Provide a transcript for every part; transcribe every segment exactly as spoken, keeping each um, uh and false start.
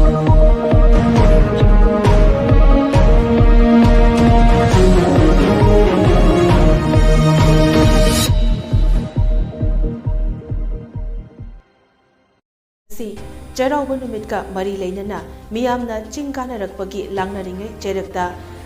ꯉꯁꯤ ꯆꯩꯔꯥꯎꯕ ꯅꯨꯃꯤꯠꯀ ꯃꯔꯤ ꯂꯩꯅꯅ ꯃꯤꯌꯥꯝꯅ ꯆꯤꯡ ꯀꯥꯅꯔꯛꯄꯒꯤ ꯂꯥꯡꯅꯔꯤꯉꯩ ꯆꯩꯔꯛꯇ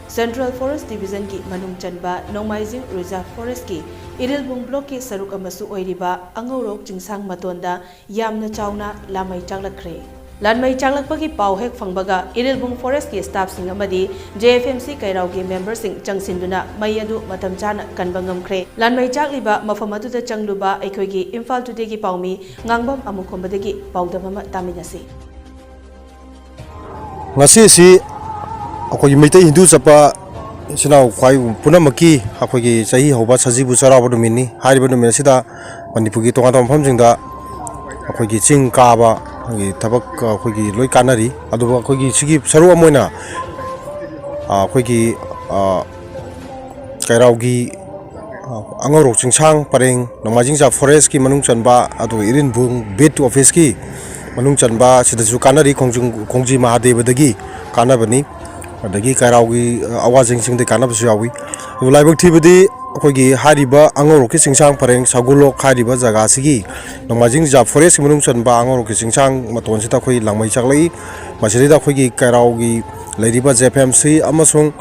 Central Forest Divisionꯒꯤ ꯃꯅꯨꯡ ꯆꯟꯕ ꯅꯣꯡꯃꯥꯏꯖꯤꯡ Reserve Forestꯀꯤ ꯏꯔꯤꯜꯕꯨꯡ Blockꯀꯤ ꯁꯔꯨꯛ ꯑꯃꯁꯨ ꯑꯣꯏꯔꯤꯕ ꯑꯉꯧꯔꯣꯛ ꯆꯤꯡꯁꯥꯡ ꯃꯇꯣꯟꯗ ꯌꯥꯝꯅ ꯆꯥꯎꯅ ꯂꯥꯟꯃꯩ ꯆꯥꯛꯂꯛꯈ꯭ꯔꯦ꯫ ꯂꯥꯟꯃꯩ ꯆꯥꯛꯂꯛꯄꯒꯤ ꯄꯥꯎ ꯍꯦꯛ ꯐꯪꯕꯒ ꯏꯔꯤꯜꯕꯨꯡ Forestꯀꯤ staffꯁꯤꯡ ꯑꯃꯗꯤ J F M C ꯀꯩꯔꯥꯎꯒꯤ memberꯁꯤꯡ ꯆꯪꯁꯤꯟꯗꯨꯅ ꯃꯩ ꯑꯗꯨ ꯃꯇꯝ ꯆꯥꯅ ꯀꯟꯕ ꯉꯝꯈ꯭ꯔꯦ꯫ ꯂꯥꯟꯃꯩ ꯆꯥꯛꯂꯤꯕ ꯃꯐꯝ ꯑꯗꯨꯗ ꯆꯪꯂꯨꯕ ꯑꯩꯈꯣꯏꯒꯤ ꯏꯝꯐꯥꯜ Todayꯒꯤ ꯄꯥꯎꯃꯤ ꯉꯥꯡꯕꯝ ꯑꯃꯨꯈꯣꯝꯕꯗꯒꯤ ꯄꯥꯎꯗꯝ ꯑꯃ ꯇꯥꯃꯤꯟꯅꯁꯤ꯫ ꯉꯁꯤꯁꯤ ꯑꯩꯈꯣꯏꯒꯤ ꯃꯩꯇꯩ ꯍꯤꯟꯗꯨ ꯆꯠꯄ ꯏꯆꯤꯟ ꯏꯅꯥꯎ ꯈ꯭ꯋꯥꯏ ꯄꯨꯝꯅꯃꯛꯀꯤ ꯑꯩꯈꯣꯏꯒꯤ ꯆꯍꯤ ꯍꯧꯕ ꯁꯖꯤꯕꯨ ꯆꯩꯔꯥꯎꯕ ꯅꯨꯃꯤꯠꯅꯤ꯫ ꯍꯥꯏꯔꯤꯕ ꯅꯨꯃꯤꯠ ꯑꯁꯤꯗ ꯃꯅꯤꯄꯨꯔꯒꯤ ꯇꯣꯉꯥꯟ ꯇꯣꯉꯥꯟꯕ ꯃꯐꯝꯁꯤꯡꯗ ꯑꯩꯈꯣꯏꯒꯤ ꯆꯤꯡ ꯀꯥꯕ, ꯑꯩꯈꯣꯏꯒꯤ ꯊꯕꯛ, ꯑꯩꯈꯣꯏꯒꯤ ꯂꯣꯏ ꯀꯥꯟꯅꯔꯤ꯫ ꯑꯗꯨꯕꯨ ꯑꯩꯈꯣꯏꯒꯤ ꯁꯤꯒꯤ ꯁꯔꯨꯛ ꯑꯃ ꯑꯣꯏꯅ, ꯑ, ꯑꯩꯈꯣꯏꯒꯤ, ꯑ, ꯀꯩꯔꯥꯎꯒꯤ, ꯑ, ꯑꯉꯧꯔꯣꯛ ꯆꯤꯡꯁꯥꯡ ꯄꯔꯦꯡ ꯅꯣꯡꯃꯥꯏꯖꯤꯡ ꯆꯥ Forestꯀꯤ ꯃꯅꯨꯡ ꯆꯟꯕ, ꯑꯗꯨꯒ ꯏꯔꯤꯟꯕꯨꯡ Beat Officeꯀꯤ ꯃꯅꯨꯡ ꯆꯟꯕ, ꯁꯤꯗꯁꯨ ꯀꯥꯟꯅꯔꯤ꯫ ꯈꯣꯡꯖꯨꯝ, ꯈꯣꯡꯖꯤ ꯃꯍꯥꯗꯦꯕꯗꯒꯤ ꯀꯥꯟꯅꯕꯅꯤ꯫ ꯑꯗꯒꯤ ꯀꯩꯔꯥꯎꯒꯤ, ꯑ, ꯑꯋꯥ ꯆꯤꯡꯁꯤꯡꯗꯒꯤ ꯀꯥꯟꯅꯕꯁꯨ ꯌꯥꯎꯏ꯫ ꯑꯗꯨ ꯂꯥꯏꯕꯛ ꯊꯤꯕꯗꯤ ꯑꯩꯈꯣꯏꯒꯤ ꯍꯥꯏꯔꯤꯕ ꯑꯉꯧꯔꯣꯛꯀꯤ ꯆꯤꯡꯁꯥꯡ ꯄꯔꯦꯡ ꯁꯒꯣꯜꯂꯣꯛ ꯍꯥꯏꯔꯤꯕ ꯖꯒꯥꯁꯤꯒꯤ ꯅꯣꯡꯃꯥꯏꯖꯤꯡ ꯔꯤꯖꯥꯔꯚ ꯐꯣꯔꯦꯁꯀꯤ ꯃꯅꯨꯡ ꯆꯟꯕ ꯑꯉꯧꯔꯣꯛꯀꯤ ꯆꯤꯡꯁꯥꯡ ꯃꯇꯣꯟꯁꯤꯗ ꯑꯩꯈꯣꯏ ꯂꯥꯡꯃꯩ ꯆꯥꯛꯂꯛꯏ꯫ ꯃꯁꯤꯗꯩꯗ ꯑꯩꯈꯣꯏꯒꯤ ꯀꯩꯔꯥꯎꯒꯤ ꯂꯩꯔꯤꯕ J F M C ꯑꯃꯁꯨꯡ,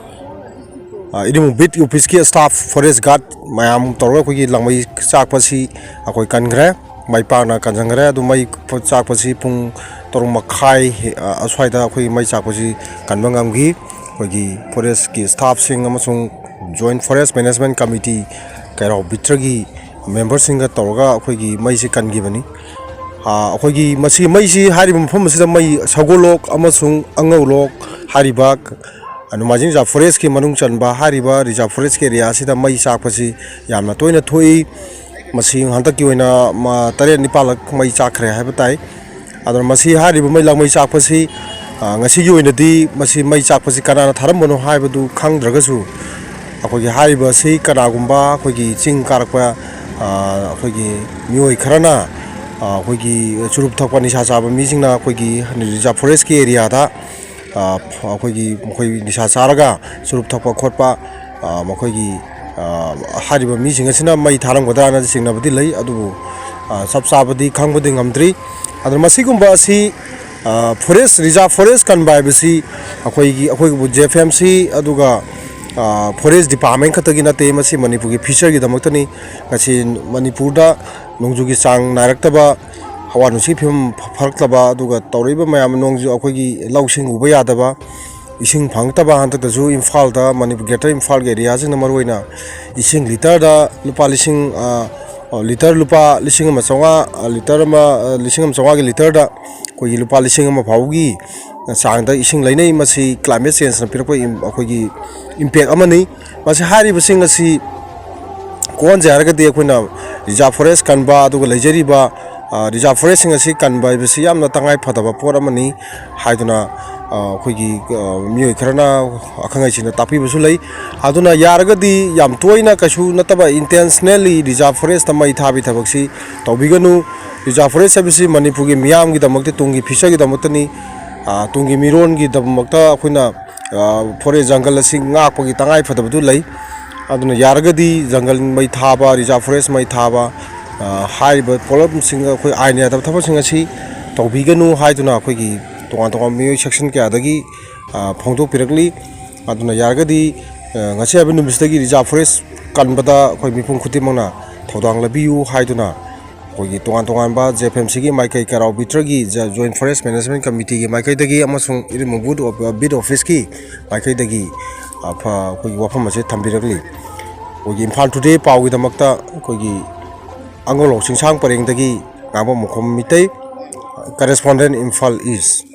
ꯑ, earring Beat Officeꯀꯤ staff, forest guard ꯃꯌꯥꯝ ꯇꯧꯔꯒ ꯑꯩꯈꯣꯏꯒꯤ ꯂꯥꯡꯃꯩ ꯆꯥꯛꯄꯁꯤ ꯑꯩꯈꯣꯏ ꯀꯟꯈ꯭ꯔꯦ꯫ ꯃꯥꯏ ꯄꯥꯛꯅ ꯀꯟꯁꯤꯟꯈ꯭ꯔꯦ꯫ ꯑꯗꯨ ꯃꯩ ꯆꯥꯛꯄꯁꯤ ꯄꯨꯡ ꯇꯔꯨꯛ ꯃꯈꯥꯏ ꯍꯦ-, ꯑ, ꯑꯁ꯭ꯋꯥꯏꯗ ꯑꯩꯈꯣꯏ ꯃꯩ ꯆꯥꯛꯄꯁꯤ ꯀꯟꯕ ꯉꯝꯈꯤ꯫ ꯑꯩꯈꯣꯏꯒꯤ ꯐꯣꯔꯦꯁꯀꯤ ꯁ꯭ꯇꯥꯐꯁꯤꯡ ꯑꯃꯁꯨꯡ Joint Forest Management Committee ꯀꯩꯔꯥꯎ ꯕꯤꯠꯇꯒꯤ ꯃꯦꯝꯕꯔꯁꯤꯡꯒ ꯇꯧꯔꯒ ꯑꯩꯈꯣꯏꯒꯤ ꯃꯩꯁꯤ ꯀꯟꯈꯤꯕꯅꯤ꯫ ꯑ, ꯑꯩꯈꯣꯏꯒꯤ ꯃꯁꯤ ꯃꯩꯁꯤ ꯍꯥꯏꯔꯤꯕ ꯃꯐꯝ ꯑꯁꯤꯗ ꯃꯩ ꯁꯒꯣꯜꯂꯣꯛ ꯑꯃꯁꯨꯡ ꯑꯉꯧꯂꯣꯛ ꯍꯥꯏꯔꯤꯕ ꯅꯣꯡꯃꯥꯏꯖꯤꯡ ꯔꯤꯖꯥꯔꯚ ꯐꯣꯔꯦꯁꯀꯤ ꯃꯅꯨꯡ ꯆꯟꯕ ꯍꯥꯏꯔꯤꯕ ꯔꯤꯖꯥꯔꯚ ꯐꯣꯔꯦꯁꯀꯤ ꯑꯦꯔꯤꯌꯥ ꯑꯁꯤꯗ ꯃꯩ ꯆꯥꯛꯄꯁꯤ ꯌꯥꯝꯅ ꯇꯣꯏꯅ ꯊꯣꯛꯏ꯫ ꯃꯁꯤ ꯍꯟꯗꯛꯀꯤ ꯑꯣꯏꯅ ꯃ-, ꯇꯔꯦꯠ ꯅꯤꯄꯥꯜꯂꯛ ꯃꯩ ꯆꯥꯛꯈ꯭ꯔꯦ ꯍꯥꯏꯕ ꯇꯥꯏ꯫ ꯑꯗꯨꯅ ꯃꯁꯤ ꯍꯥꯏꯔꯤꯕ ꯃꯩ ꯂꯥꯡꯃꯩ ꯆꯥꯛꯄꯁꯤ, ꯑ, ꯉꯁꯤꯒꯤ ꯑꯣꯏꯅꯗꯤ ꯃꯁꯤ ꯃꯩ ꯆꯥꯛꯄꯁꯤ ꯀꯅꯥꯅ ꯊꯥꯔꯝꯕꯅꯣ ꯍꯥꯏꯕꯗꯨ ꯈꯪꯗ꯭ꯔꯒꯁꯨ, ꯑꯩꯈꯣꯏꯒꯤ ꯍꯥꯏꯔꯤꯕ ꯑꯁꯤ ꯀꯅꯥꯒꯨꯝꯕ ꯑꯩꯈꯣꯏꯒꯤ ꯆꯤꯡ ꯀꯥꯔꯛꯄ, ꯑ, ꯑꯩꯈꯣꯏꯒꯤ ꯃꯤꯑꯣꯏ ꯈꯔꯅ ꯑ, ꯑꯩꯈꯣꯏꯒꯤ ꯆꯨꯔꯨꯞ ꯊꯛꯄ, ꯅꯤꯁꯥ ꯆꯥꯕ ꯃꯤꯁꯤꯡꯅ ꯑꯩꯈꯣꯏꯒꯤ ꯔꯤꯖꯥꯔꯚ ꯐꯣꯔꯦꯁꯀꯤ ꯑꯦꯔꯤꯌꯥꯗ, ꯑ, ꯑꯩꯈꯣꯏꯒꯤ ꯃꯈꯣꯏ ꯅꯤꯁꯥ ꯆꯥꯔꯒ ꯆꯨꯔꯨꯞ ꯊꯛꯄ ꯈꯣꯠꯄ, ꯑ, ꯃꯈꯣꯏꯒꯤ, ꯑ, ꯍꯥꯏꯔꯤꯕ ꯃꯤꯁꯤꯡ ꯑꯁꯤꯅ ꯃꯩ ꯊꯥꯔꯝꯒꯗ꯭ꯔꯥꯅ ꯆꯤꯡꯅꯕꯗꯤ ꯂꯩ꯫ ꯑꯗꯨꯕꯨ, ꯑ, ꯆꯞ ꯆꯥꯕꯗꯤ ꯈꯪꯕꯗꯤ ꯉꯝꯗ꯭ꯔꯤ꯫ ꯑꯗꯨꯅ ꯃꯁꯤꯒꯨꯝꯕ ꯑꯁꯤ, ꯑ, ꯐꯣꯔꯦꯁ, ꯔꯤꯖꯥꯔꯚ ꯐꯣꯔꯦꯁ ꯀꯟꯕ ꯍꯥꯏꯕꯁꯤ ꯑꯩꯈꯣꯏꯒꯤ, ꯑꯩꯈꯣꯏꯕꯨ ꯖꯦ ꯑꯦꯐ ꯑꯦꯝ ꯁꯤ ꯑꯗꯨꯒ, ꯑ, ꯐꯣꯔꯦꯁ ꯗꯤꯄꯥꯔꯠꯃꯦꯟ ꯈꯛꯇꯒꯤ ꯅꯠꯇꯦ, ꯃꯁꯤ ꯃꯅꯤꯄꯨꯔꯒꯤ ꯐ꯭ꯌꯨꯆꯔꯒꯤꯗꯃꯛꯇꯅꯤ꯫ ꯉꯁꯤ ꯃꯅꯤꯄꯨꯔꯗ ꯅꯣꯡꯖꯨꯒꯤ ꯆꯥꯡ ꯅꯥꯏꯔꯛꯇꯕ, ꯍꯋꯥ ꯅꯨꯡꯁꯤꯠ ꯐꯤꯕꯝ ꯐ-, ꯐꯔꯛꯇꯕ, ꯑꯗꯨꯒ ꯇꯧꯔꯛꯏꯕ ꯃꯌꯥꯝ, ꯅꯣꯡꯖꯨ ꯑꯩꯈꯣꯏꯒꯤ ꯂꯧꯁꯤꯡ ꯎꯕ ꯌꯥꯗꯕ, ꯏꯁꯤꯡ ꯐꯪꯉꯛꯇꯕ, ꯍꯟꯗꯛꯇꯁꯨ ꯏꯝꯐꯥꯜꯗ, ꯃꯅꯤꯄꯨꯔ, ꯒ꯭ꯔꯦꯇꯔ ꯏꯝꯐꯥꯜꯒꯤ ꯑꯦꯔꯤꯌꯥꯁꯤꯡꯗ ꯃꯔꯨꯑꯣꯏꯅ ꯏꯁꯤꯡ ꯂꯤꯇꯔꯗ ꯂꯨꯄꯥ ꯂꯤꯁꯤꯡ, ꯑ, ꯑ, ꯂꯤꯇꯔ ꯂꯨꯄꯥ ꯂꯤꯁꯤꯡ ꯑꯃ ꯆꯥꯝꯃꯉꯥ, ꯑ, ꯂꯤꯇꯔ ꯑꯃ, ꯑ, ꯂꯤꯁꯤꯡ ꯑꯃ ꯆꯥꯝꯃꯉꯥꯒꯤ ꯂꯤꯇꯔꯗ ꯑꯩꯈꯣꯏꯒꯤ ꯂꯨꯄꯥ ꯂꯤꯁꯤꯡ ꯑꯃ ꯐꯥꯎꯕꯒꯤ ꯆꯥꯡꯗ ꯏꯁꯤꯡ ꯂꯩꯅꯩ꯫ ꯃꯁꯤ ꯀ꯭ꯂꯥꯏꯃꯦꯠ ꯆꯦꯟꯖꯅ ꯄꯤꯔꯛꯄ ꯏꯝ-, ꯑꯩꯈꯣꯏꯒꯤ ꯏꯝꯄꯦꯛ ꯑꯃꯅꯤ꯫ ꯃꯁꯤ, ꯍꯥꯏꯔꯤꯕꯁꯤꯡ ꯑꯁꯤ ꯀꯣꯛꯍꯟꯁꯦ ꯍꯥꯏꯔꯒꯗꯤ ꯑꯩꯈꯣꯏꯅ ꯔꯤꯖꯥꯔꯚ ꯐꯣꯔꯦꯁ ꯀꯟꯕ, ꯑꯗꯨꯒ ꯂꯩꯖꯔꯤꯕ, ꯑ, ꯔꯤꯖꯥꯔꯚ ꯐꯣꯔꯦꯁꯁꯤꯡ ꯑꯁꯤ ꯀꯟꯕ ꯍꯥꯏꯕꯁꯤ ꯌꯥꯝꯅ ꯇꯉꯥꯏ ꯐꯗꯕ ꯄꯣꯠ ꯑꯃꯅꯤ ꯍꯥꯏꯗꯨꯅ, ꯑ, ꯑꯩꯈꯣꯏꯒꯤ, ꯑ, ꯃꯤꯑꯣꯏ ꯈꯔꯅ, ꯑꯈꯪ ꯑꯍꯩꯁꯤꯡꯅ ꯇꯥꯛꯄꯤꯕꯁꯨ ꯂꯩ꯫ ꯑꯗꯨꯅ ꯌꯥꯔꯒꯗꯤ ꯌꯥꯝ ꯇꯣꯏꯅ, ꯀꯩꯁꯨ ꯅꯠꯇꯕ, intentionally ꯔꯤꯖꯥꯔꯚ ꯐꯣꯔꯦꯁꯇ ꯃꯩ ꯊꯥꯕꯤ ꯊꯕꯛꯁꯤ ꯇꯧꯕꯤꯒꯅꯨ꯫ ꯔꯤꯖꯥꯔꯚ ꯐꯣꯔꯦꯁ ꯍꯥꯏꯕꯁꯤ ꯃꯅꯤꯄꯨꯔꯒꯤ ꯃꯤꯌꯥꯝꯒꯤꯗꯃꯛꯇ, ꯇꯨꯡꯒꯤ ꯐ꯭ꯌꯨꯆꯔꯒꯤꯗꯃꯛꯇꯅꯤ, ꯑ, ꯇꯨꯡꯒꯤ ꯃꯤꯔꯣꯟꯒꯤꯗꯃꯛꯇ ꯑꯩꯈꯣꯏꯅ, ꯑ, ꯐꯣꯔꯦꯁ, ꯖꯪꯒꯜ ꯑꯁꯤ ꯉꯥꯛꯄꯒꯤ ꯇꯉꯥꯏ ꯐꯗꯕꯗꯨ ꯂꯩ꯫ ꯑꯗꯨꯅ ꯌꯥꯔꯒꯗꯤ ꯖꯪꯒꯜ ꯃꯩ ꯊꯥꯕ, ꯔꯤꯖꯥꯔꯚ ꯐꯣꯔꯦꯁ ꯃꯩ ꯊꯥꯕ, ꯑ, ꯍꯥꯏꯔꯤꯕ ꯄꯣꯠꯂꯝꯁꯤꯡ, ꯑꯩꯈꯣꯏ ꯑꯥꯏꯟ ꯌꯥꯗꯕ ꯊꯕꯛꯁꯤꯡ ꯑꯁꯤ ꯇꯧꯕꯤꯒꯅꯨ ꯍꯥꯏꯗꯨꯅ ꯑꯩꯈꯣꯏꯒꯤ ꯇꯣꯉꯥꯟ ꯇꯣꯉꯥꯟꯕ ꯃꯤꯑꯣꯏ ꯁꯦꯛꯁꯟ ꯀꯌꯥꯗꯒꯤ, ꯑ, ꯐꯣꯡꯗꯣꯛꯄꯤꯔꯛꯂꯤ꯫ ꯑꯗꯨꯅ ꯌꯥꯔꯒꯗꯤ, ꯑ, ꯉꯁꯤ ꯍꯥꯏꯕ ꯅꯨꯃꯤꯠꯁꯤꯗꯒꯤ ꯔꯤꯖꯥꯔꯚ ꯐꯣꯔꯦꯁ ꯀꯟꯕꯗ ꯑꯩꯈꯣꯏ ꯃꯤꯄꯨꯝ ꯈꯨꯗꯤꯡꯃꯛꯅ ꯊꯧꯗꯥꯡ ꯂꯧꯕꯤꯌꯨ ꯍꯥꯏꯗꯨꯅ ꯑꯩꯈꯣꯏꯒꯤ ꯇꯣꯉꯥꯟ ꯇꯣꯉꯥꯟꯕ ꯖꯦ ꯑꯦꯐ ꯑꯦꯝ ꯁꯤꯒꯤ ꯃꯥꯏꯀꯩ, ꯀꯩꯔꯥꯎ ꯕꯤꯇ꯭ꯔꯒꯤ ꯖ-, ꯖꯣꯏꯟꯠ ꯐꯣꯔꯦꯁ ꯃꯦꯅꯦꯖꯃꯦꯟꯠ ꯀꯃꯤꯇꯤꯒꯤ ꯃꯥꯏꯀꯩꯗꯒꯤ ꯑꯃꯁꯨꯡ ꯏꯔꯤꯜ ꯃꯨꯕꯨ ꯕꯤꯠ ꯑꯣꯐꯤꯁꯀꯤ ꯃꯥꯏꯀꯩꯗꯒꯤ, ꯑ, ꯐ-, ꯑꯩꯈꯣꯏꯒꯤ ꯋꯥꯐꯝ ꯑꯁꯦ ꯊꯝꯕꯤꯔꯛꯂꯤ꯫ ꯑꯩꯈꯣꯏꯒꯤ ꯏꯝꯐꯥꯜ ꯇꯨꯗꯦ ꯄꯥꯎꯒꯤꯗꯃꯛꯇ ꯑꯩꯈꯣꯏꯒꯤ ꯑꯉꯣꯂꯣꯛ ꯆꯤꯡꯁꯥꯡ ꯄꯔꯦꯡꯗꯒꯤ ꯉꯥꯡꯕꯝ ꯃꯈꯣꯝ ꯃꯤꯇꯩ, ꯀꯔꯦꯁꯄꯣꯟꯗꯦꯟꯠ, ꯏꯝꯐꯥꯜ ꯏꯁ꯭ꯠ꯫